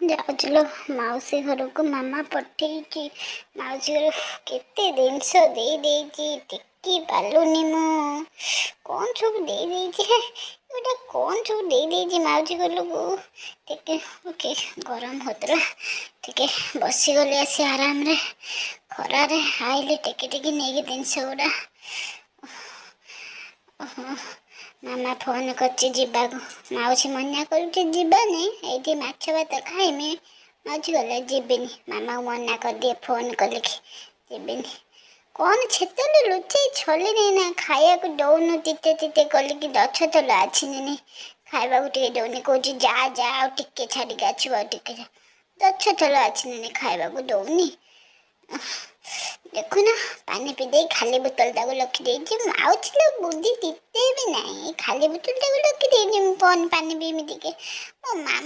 ଯାଉଛି ଲୋ ମାଉସୀ ଘରକୁ, ମାମା ପଠେଇଛି। ମାଉସୀ ଘରୁ କେତେ ଜିନିଷ ଦେଇ ଦେଇଛି, ଟେକି ପାରିଲୁନି ମୁଁ। କ'ଣ ସବୁ ଦେଇ ଦେଇଛି ହେ, ଏଇଟା କ'ଣ ସବୁ ଦେଇ ଦେଇଛି ମାଉସୀ ଘରକୁ? ଟିକେ ଓକେ, ଗରମ ହେଉଥିଲା, ଟିକେ ବସିଗଲି ଆସି ଆରାମରେ। ଖରାରେ ଆଇଲି ଟେକି ଟେକି ନେଇକି ଜିନିଷ ଗୁଡ଼ା। ଓହୋ, ମାମା ଫୋନ୍ କରିଛି ଯିବାକୁ। ମାଉସୀ ମନା କରୁଛି ଯିବାନି, ଏଇଠି ମାଛ ଭାତ ଖାଇମି। ମାଉସୀ କହିଲା ଯିବିନି। ମାମାକୁ ମନା କରିଦିଏ ଫୋନ୍ କଲିକି, ଯିବିନି। କ'ଣ ଛେତଲେ ଲୁଚେଇ ଛଲିନି ନା, ଖାଇବାକୁ ଦଉନୁ। ତିତେ ତିତେ କଲିକି ଦଛ ତଲ ଆଛିନି, ଖାଇବାକୁ ଟିକେ ଦଉନି। କହୁଛି ଯା ଯା, ଆଉ ଟିକେ ଛାଡ଼ିକି ଆସିବ, ଆଉ ଟିକେ ଦଛ ତଲ ଆଛିନି, ଖାଇବାକୁ ଦଉନି। ଦେଖୁନ, ପାଣି ପିଇ ଦେଇ ଖାଲି ବୋତଲଟାକୁ ରଖିଦେଇଛି। ମାଉସୀର ବୁଦ୍ଧି ଟିକେ ବି ନାହିଁ, ଖାଲି ବୋତଲଟାକୁ ରଖିଦେଇଛି। ମୁଁ କ'ଣ ପାଣି ପିଇମି ଟିକେ ମୋ ମାମା।